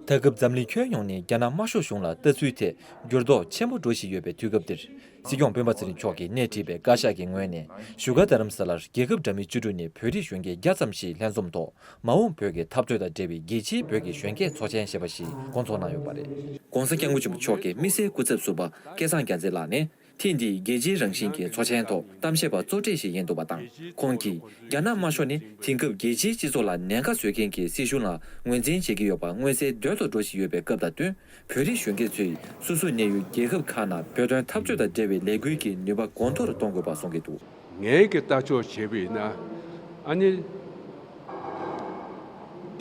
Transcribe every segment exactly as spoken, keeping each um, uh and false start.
ད་སྐབས་འཛམ་གླིང་ཁྱོན་ཡོངས་ནས་རྒྱ་ནག་དམར་ཤོག་གཞུང་ལ་ལྟ་ཚུལ་ཐད་འགྱུར་ལྡོག་ཆེན་པོ་འགྲོ་བཞིན་ཡོད་པའི་དུས་སྐབས་འདིར། སྲིད་སྐྱོང་སྤེན་པ་ཚེ་རིང་མཆོག་གིས་སྣེ་ཁྲིད་པའི་བཀའ་ཤག་གི་ངོས་ནས་བཞུགས་སྒར་རྡ་རམ་ས་ལར་རྒྱལ་ཁབ་འདྲ་མིན་བཅུ་དྲུག་ནས་བོད་རིགས་གཞོན་སྐྱེས་བརྒྱ་ཙམ་ཞིག་ལྷན་འཛོམས་ཐོག་མ་འོངས་བོད་ཀྱི་འཐབ་རྩོད་དང་འབྲེལ་བའི་རྒྱལ་སྤྱིའི་བོད་ཀྱི་གཞོན་སྐྱེས་ཚོགས་ཆེན་ཞེས་པ་ཞིག་བསྐོང་ཚོགས་གནང་ཡོད་པ་རེད། ྋགོང་ས་ྋསྐྱབས་མགོན་ཆེན་པོ་མཆོག་གི་དམིགས་བསལ་སྐུ་ཚབ་ཟུར་པ་སྐལ་བཟང་རྒྱལ་མཚན་ལགས་ནི། ཐེངས་འདིའི་རྒྱལ་སྤྱིའི་རང་བཞིན་གྱི་ཚོགས་ཆེན་ཐོག་གཏམ་བཤད་པ་གཙོ་གྲས་ཤིག་ཡིན་འདུག་པ་དང་། ཁོང་གིས་རྒྱ་ནག་དམར་ཤོག་ནི་དེང་སྐབས་རྒྱལ་སྤྱིའི་སྤྱི་ཚོགས་ལ་ཉེན་ཁ་བཟོ་མཁན་གྱི་སྲིད་གཞུང་ལ་ངོས་འཛིན་བྱེད་ཀྱི་ཡོད་པ་མངོན་གསལ་དོད་དུ་འགྲོ་བཞིན་ཡོད་པའི་སྐབས་དང་བསྟུན། བོད་རིགས་གཞོན་སྐྱེས་ཚོས་སོ་སོའི་གནས་ཡུལ་རྒྱལ་ཁབ་ཁག་ནང་བོད་དོན་འཐབ་རྩོད་དང་འབྲེལ་བའི་ལས་འགུལ་གྱི་ནུས་པ་གོང་མཐོར་གཏོང་དགོས་པ་གསུང་གི་འདུག། ངའི་གི་ལྟ་ཕྱོགས་བྱས་པ་ཡིན་ན། ཨ་ནི།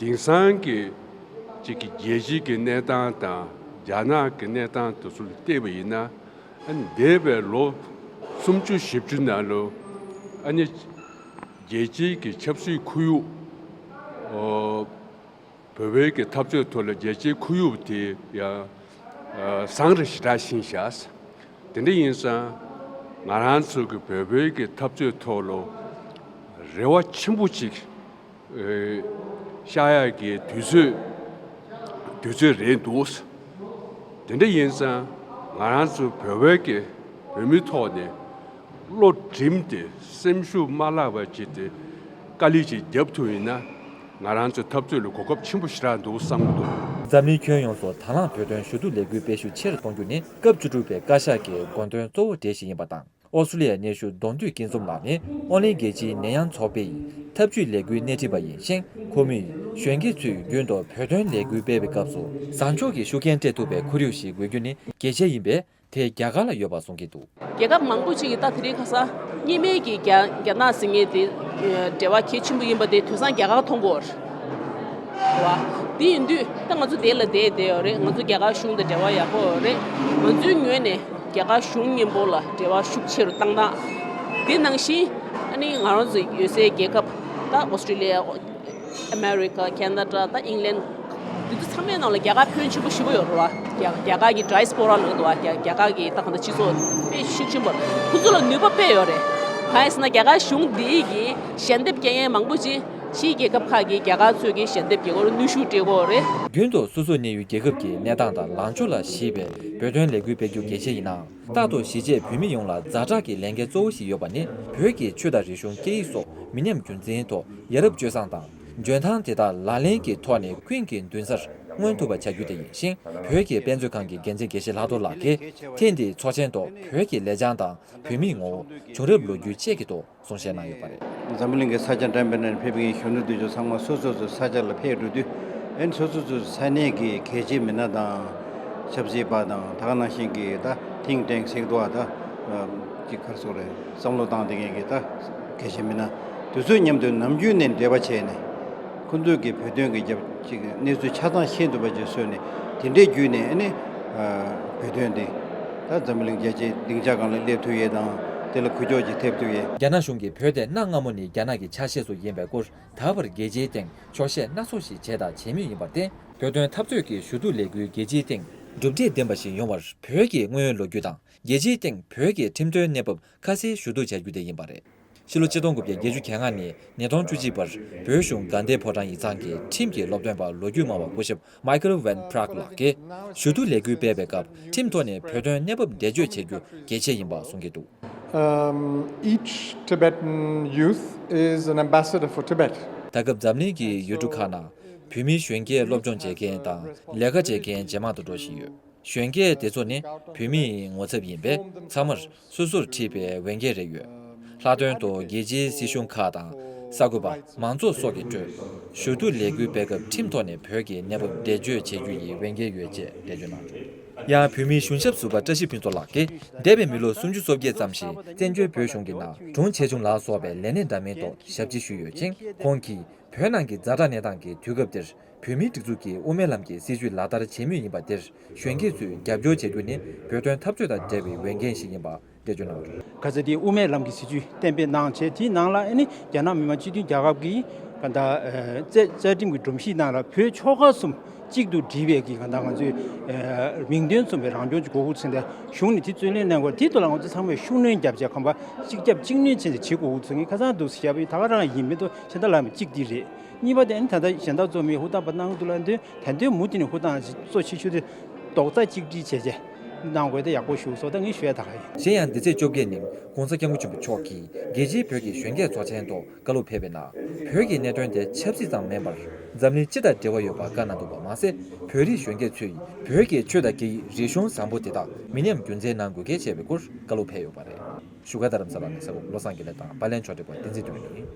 དེང་སང་གི་གཅིག་གི་རྒྱལ་སྤྱིའི་གི་གནས་སྟངས་དང་རྒྱ་ནག་གི་གནས་སྟངས་དེ་ཚོ་ལ་བལྟས་པ་ཡིན་ན། ཨ་ནི་འདས་པའི་ལོ་སུམ་ཅུ་བཞི་བཅུ་ནང་ལོ། ཨ་ནི་རྒྱལ་སྤྱིའི་གི་ཆབ་སྲིད་ཁོར་ཡུག་འོ། བོད་པའི་གི་འཐབ་རྩོད་ཐོག་ལ་རྒྱལ་སྤྱིའི་ཁོར་ཡུག་དེ་ཡང་བཟང་རེ་ཞེ་དྲག་ཕྱིན་ཤག། དེ་འདྲ་ཡིན་ཙང་ང་རང་ཚོ་གི་བོད་པའི་གི་འཐབ་རྩོད་ཐོག་ལ་རེ་བ་ཆེན་པོ་ཅིག་ཨེ་བཞག་ཡག་གི་དུས་ཚོད་དུས་ཚོད་རེད་འདུག། དེ་འདྲ་ཡིན་ཙང་ང་རང་ཚོ་བོད་པའི་གི་བོད་མིའི་ཐོག་ནས་བློ་བསྒྲིམས་ཏེ་སེམས་ཤུགས་མ་བརླག་པ་བྱས་ཏེ་དཀའ་ལས་ཅིག་བརྒྱབ་ཐུབ་ཡིན་ན་ང་རང་ཚོའི་འཐབ་རྩོད་ལ་གོ་སྐབས་ཆེན་པོ་ཞེ་དྲག་འདུག་བསམ་གྱི་འདུག། འཛམ་གླིང་ཁྱོན་ཡོངས་སུ་དང་བླངས་བོད་དོན་ཞུ་གཏུག་ལས་འགུལ་སྤེལ་ཤུགས་ཆེ་རུ་གཏོང་རྒྱུ་ནི་སྐབས་བཅུ་དྲུག་པའི་བཀའ་ཤག་གི་དགོངས་དོན་གཙོ་བོ་གྲས་ཤིག་ཡིན་པ་དང་། ཨོ་སི་ཀྲི་ལི་ཡའི་གནས་བཞུགས་གདོང་འདུས་སྐྱིད་འཛོམས་ལགས་ནི་ཨོ་གླིང་རྒྱལ་སྤྱིའི་ནད་ཡམས་ཚོགས་པའི་འཐབ་ཇུས་ལས་འགུལ་སྣེ་ཁྲིད་པ་ཡིན་ཞིང་། ཁོ་མོས་གཞོན་སྐྱེས་ཚོས་རྒྱུན་དུ་བོད་དོན་ལས་འགུལ་སྤེལ་བའི་སྐབས་སུ་བཟང་ཕྱོགས་ཀྱི་ཤུགས་རྐྱེན་སྤྲད་ཐུབ་པའི་ཁོར་ཡུག་ཞིག་དགོས་རྒྱུ་ནི་གལ་ཆེ་ཡིན་པས། དེ་རྒྱ་གར་ལ་ཡོད་པ་གསུང་གི་འདུག། རྒྱལ་ཁབ་མང་པོ་ཅིག་གིས་ད་དེ་རིང་ཁ་སང་གཉིས་སྨན་གྱི་རྒྱ་རྒྱ་ནག་ཟེར་མཁན་དེ་འབྲེལ་བ་གལ་ཆེན་པོ་ཡིན་པ་དེ་དེང་སང་རྒྱ་གར་མཐོང་གི་ཡོད་རེད་བ། དེ་ཡིན་དུས་ད་ང་ཚོ་དེ་ལ་བསྡད་བསྡད་ཡོད་རེད། ང་ཚོ་རྒྱ་གར་གཞུང་དང་འབྲེལ་བ་ཡག་པོ་ཡོད་རེད། ང་ཚོའི་ངོས་ནས་རྒྱ་གར་གཞུང་མཉམ་པོ་ལ་འབྲེལ་བ་ཤུགས་ཆེ་རུ་བཏང་སྟངས། དེ་ནང་བཞིན་ཨ་ནི་ང་རང་ཚོ་ཡོད་སའི་རྒྱལ་ཁབ་ད་ཨོ་སི་ཀྲི་ལི་ཡ། ཨ་མེ་རི་ཀ། ཁེ་ན་ཌ། ད་ཨིང་ལན། འདི་ཚོ་ཚང་མའི་ནང་ལ་རྒྱ་གར་ཕོན་ཆེན་པོ་ཞེ་པོ་ཡོད་རེད་བ། རྒྱ་རྒྱ་གར་གྱི་ཌའི་སི་པོ་ར་ལབ་འདུག་བ། རྒྱ་རྒྱ་གར་གྱི་ད་གང་ལྟར་སྤྱི་ཚོགས་དཔེ་ཤུགས་ཆེན་པོ་རེད། ཁོ་ཚོ་ལ་ནུས་པ་དཔེ་ཡོད་རེད། གང་ཡིན་ཟེར་ན་རྒྱ་གར་གཞུང་འདིའི་གི་ཞལ་འདེབས་རྒྱག་མཁན་མང་པོ་ཅིག་ཕྱིའི་རྒྱལ་ཁབ་ཁག་གིས་རྒྱ་གར་ཚོས་ཀྱི་ཞལ་འདེབས་རྒྱག་སྐོར་ནུས་ཤུགས་སྤྲད་ཀྱི་ཡོད་རེད། རྒྱུན་དུ་སོ་སོའི་གནས་ཡུལ་རྒྱལ་ཁབ་ཀྱི་གནས་སྟངས་དང་ལངས་ཕྱོགས་ལ་གཞིགས་པའི་བོད་དོན་ལས་འགུལ་སྤེལ་རྒྱུ་གལ་ཆེ་ཡིན་ནའང་། རྟག་ཏུ་གཞིས་བྱེས་བོད་མི་ཡོངས་ལ་ཛ་དྲག་གི་ལས་འགན་གཙོ་བོ་ཞིག་ཡོད་པ་ནི་བོད་ཀྱི་ཆོས་དང་རིག་གཞུང་སྐད་ཡིག་སོགས་མི་ཉམས་རྒྱུན་འཛིན་ཐོག་ཡ་རབས་སྤྱོད་བཟང་དང་། འཇོན་ཐང་དེ་དག་ལག་ལེན་གྱི་ཐོག་ནས་ཀུན་གྱིས་མདུན་སར་མངོན་ཐུབ་པ་བྱ་རྒྱུ་དེ་ཡིན་ཞིང་། བོད་ཀྱི་དཔེ་མཛོད་ཁང་གི་འགན་འཛིན་དགེ་བཤེས་ལྷག་རྡོར་ལགས་ཀྱིས་ཐེངས་འདིའི་ཚོགས་ཆེན་ཐོག་བོད་ཀྱི་ལེགས་བྱང་དང་བོད་མིའི་ངོ་བོ། བྱུང་རབས་ལོ་རྒྱུས་བཅས་ཀྱི་ཐོག་གསུང་བཤད་གནང་ཡོད་པ་རེད། འཛམ་བུ་གླིང་གི་ས་ཆ་འགྲམ་པའི་ནང་ཕེབས་མཁན་གཞོན་ནུ་དེ་ཚོ་ཚང་མ་སོ་སོ་སོ་ས་ཆ་ལ་ཕེབས་འགྲོ་དུས། ཨ་ནི་སོ་སོ་སོ་ས་གནས་ཀྱི་གལ་ཆེའི་མི་སྣ་དང་། ཆབ་སྲིད་པ་དང་། ད་ག་ནང་བཞིན་གྱི་ད་ཐིང་ཀྲེང་ཟེར་གྱི་འདུག་བ། ད་ཅིག་ག་རེ་ཟེར་དགོས་རེད། བསམ་བློ་བཏང་བསྡད་མཁན་གྱི་ད་གལ་ཆེའི་མི་སྣ་དེ་ཚོའི་མཉམ་དུ་ནམ་རྒྱུན་ནས་འབྲེལ་བ་བྱས་ནས། ཁོ་ཚོས་ཀྱི་བོད་དོན་གྱི་རྒྱབ་ཅིག་གནས་ཚུལ་ཆ་ཚང་ཤེས་ཐུབ་པ་ཅིག་བཟོས་ནས། དེ་འདྲའི་བརྒྱུད་ནས་ཨ་ནི་བོད་དོན་འདི་ད་འཛམ་བུ་གླིང་རྒྱལ་སྤྱིའི་སྡིངས་ཆ་སྒང་ལ་སླེབས་ཐུབ་ཡས་དང་། དེ་ལ་འགུལ་སྐྱོད་ཅིག་ཐེབས་ཐུབ་ཡས། རྒྱ་ནག་གཞུང་གིས་བོད་དེ་གནའ་སྔ་མོ་ནས་རྒྱ་ནག་གི་ཆ་ཤས་སུ་ཡིན་པའི་སྐོར། ད་བར་རྒྱལ་སྤྱིའི་སྟེང་འཁྱོག་བཤད་སྣ་ཚོགས་ཤིག་བྱས་དང་བྱེད་མུས་ཡིན་པར་བརྟེན། བོད་དོན་འཐབ་རྩོད་ཀྱི་ཞུ་གཏུག་ལས་འགུལ་རྒྱལ་སྤྱིའི་སྟེང་གྲུབ་འབྲས་ལྡན་པ་ཞིག་ཡོང་བར་བོད་ཀྱི་དངོས་ཡོད་ལོ་རྒྱུས་དང་། རྒྱལ་སྤྱིའི་སྟེང་བོད་ཀྱི་ཁྲིམས་དོན་གནས་བབ་ཁ་གསལ་ཞུ་གཏུག་བྱ་རྒྱུ་དེ་ཡིན་པ་རེད། ཕྱི་ལོ་ཆིག་སྟོང་དགུ་བརྒྱ་བརྒྱད་ཅུ་གྱ་ལྔ་ནས་ཉིས་སྟོང་བཅུ་གཅིག་བར་བོད་གཞུང་དགའ་ལྡན་ཕོ་བྲང་ཡིག་ཚང་གི་ཁྲིམས་ཀྱི་སློབ་སྟོན་པ་ལོ་རྒྱུས་སྨྲ་བ་སྐུ་ཞབས་Michael Van Praagh ལགས་ཀྱིས། ཞུ་གཏུག་ལས་འགུལ་སྤེལ་བའི་སྐབས་ཁྲིམས་ཐོག་ནས་བོད་དོན་གནས་བབ་འགྲེལ་བརྗོད་བྱེད་རྒྱུ་གལ་ཆེ་ཡིན་པ་གསུང་གི་འདུག། Um, each Tibetan youth is an ambassador for Tibet. ད་སྐབས་འཛམ་གླིང་གི་ཡུལ་གྲུ་ཁག་ནང་བོད་མིའི་གཞོན་སྐྱེས་སློབ་སྦྱོང་བྱེད་མཁན་དང་ལས་ཀ་བྱེད་མཁན་ཇེ་མང་དུ་འགྲོ་བཞིན་ཡོད། གཞོན་སྐྱེས་དེ་ཚོ་ནི་བོད་མིའི་ངོ་ཚབ་ཡིན་པས། ཚང་མར་སོ་སོར་འཁྲིད་པའི་འོས་འགན་རེ་ཡོད། ལྷག་དོན་དུ་རྒྱལ་སྤྱིའི་སྲིད་གཞུང་ཁག་དང་། གསར་འགོད་པ། མང་ཚོགས་སོགས་ཀྱིས་གཙོས། ཞུ་གཏུག་ལས་འགུལ་སྤེལ་སྐབས་ཁྲིམས་ཐོག་ནས་བོད་ཀྱི་གནས་བབ་འགྲེལ་བརྗོད་བྱེད་རྒྱུ་ཡི་འོས་འགན་ཡོད་ཅེས་འགྲེལ་བརྗོད་གནང་འདུག། ཡང་བོད་མིའི་གཞུང་ཞབས་ཟུར་པ་བཀྲ་ཤིས་ཕུན་ཚོགས་ལགས་ཀྱིས། འདས་པའི་མི་ལོ་སུམ་ཅུ་སོ་བརྒྱད་ཙམ་ཞིག་བཙན་བྱོལ་བོད་གཞུང་གི་ནང་དྲུང་ཆེ་ཆུང་ལ་སོགས་པའི་ལས་གནས་འདྲ་མིན་ཐོག་ཞབས་ཕྱི་ཞུས་ཡོད་ཅིང་། ཁོང་གིས། བོད་ནང་གི་ཛ་དྲག་གནས་སྟངས་ཀྱི་དུས་སྐབས་འདིར། བོད་མིའི་སྒྲིག་འཛུགས་ཀྱིས་དབུ་མའི་ལམ་གྱི་སྲིད་བྱུས་ལག་བསྟར་བྱེད་མུས་ཡིན་པ་འདིར། གཞོན་སྐྱེས་ཚོས་རྒྱབ་སྐྱོར་བྱེད་རྒྱུ་ནི་བོད་དོན་འཐབ་རྩོད་དང་འབྲེལ་བའི་འོས་འགན་ཞིག་ཡིན་པ་འགྲེལ་བརྗོད་གནང་འདུག། ཁ་ས་དེའི་དབུ་མའི་ལམ་གྱི་སྲིད་བྱུས་གཏན་འབེབས་གནང་བྱས། དེའི་ནང་ལ་ཨ་ནི་རྒྱ་ནག་མི་དམངས་སྤྱི་མཐུན་རྒྱལ་ཁབ་ཀྱི་ག་ད་རྩ་རྩ་ཁྲིམས་ཀྱི་སྒྲོམ་གཞིའི་ནང་ལ་བོད་ཆོལ་ཁ་གསུམ་གཅིག་ཏུ་སྒྲིལ་བའི་གི་ག་ད་ང་ཚོའི་མིང་དོན་མཚུངས་པའི་རང་སྐྱོང་ཅིག་དགོས་ཀྱི་ཚུལ་དེ་གཞུང་ནས་དེ་རྩོད་ལེན་གནང་དགོས། དེ་ཐོག་ལ་ང་ཚོ་ཚང་མས་ཤུགས་སྣོན་བརྒྱབ་བྱས་ཁམས་པ་གཅིག་རྒྱབ་གཅིག་སྣོན་བྱས་ནས་བྱེད་དགོས་ཀྱི་ཚུལ་ངས་ཁ་སང་འདུག་ཟེར་བཞག་པ་ཡིན། ད་ག་རང་ཡིན་མི་འདུག། ཤ་སྟག་ལབ་ཡ་གཅིག་འདི་རེད། གཉིས་པ་དེ་ཨ་ནི་ད་ལྟ་གཞན་དག་གཙོ་མི་ཧུར་ཐག་པ་གནང་འདུག་ལབ་དུས་ད་དུང་མུ་མཐུད་ནས་ཧུར་ཐག་གཙོ་ཆེ་ཤོས་དེ་རྡོག་རྩ་གཅིག་སྒྲིལ་བྱས་རྗེས་གནང་དགོས་དེ་ཡག་པོ་ཞུ་སོགས་ད་ངས་ཞུ་ཡ་ད་ག་ཡིན། གཞན་ཡང་འདི་ཚེས་བཅོ་བརྒྱད་ཉིན་༸གོང་ས་༸སྐྱབས་མགོན་ཆེན་པོ་མཆོག་གིས་རྒྱལ་སྤྱིའི་བོད་ཀྱི་གཞོན་སྐྱེས་ཚོགས་ཆེན་ཐོག་བཀའ་སློབ་ཕེབས་པའི་ནང་བོད་ཀྱི་གནད་དོན་དེ་ཆབ་སྲིད་ཙམ་མིན་པར་འཛམ་གླིང་སྤྱི་དང་འབྲེལ་བ་ཡོད་པ་བཀའ་གནང་འདུག་པ་མ་ཟད། བོད་རིགས་གཞོན་སྐྱེས་ཚོས་བོད་ཀྱི་ཆོས་དང་སྐད་ཡིག་རིག་གཞུང་བཟང་པོ་དེ་དག་མི་ཉམས་རྒྱུན་འཛིན་གནང་དགོས་གལ་ཆེ་བའི་སྐོར་བཀའ་སློབ་ཕེབས་ཡོད་པ་རེད། བཞུགས་སྒར་རྡ་རམ་ས་ལ་ནས་གསར་འགོད་བློ་བཟང་དགེ་ལེགས་དང་པར་ལེན་ཕྱོགས་སྒྲིག་པ་བསྟན་འཛིན་སྒྲོལ་མ་ཡིན།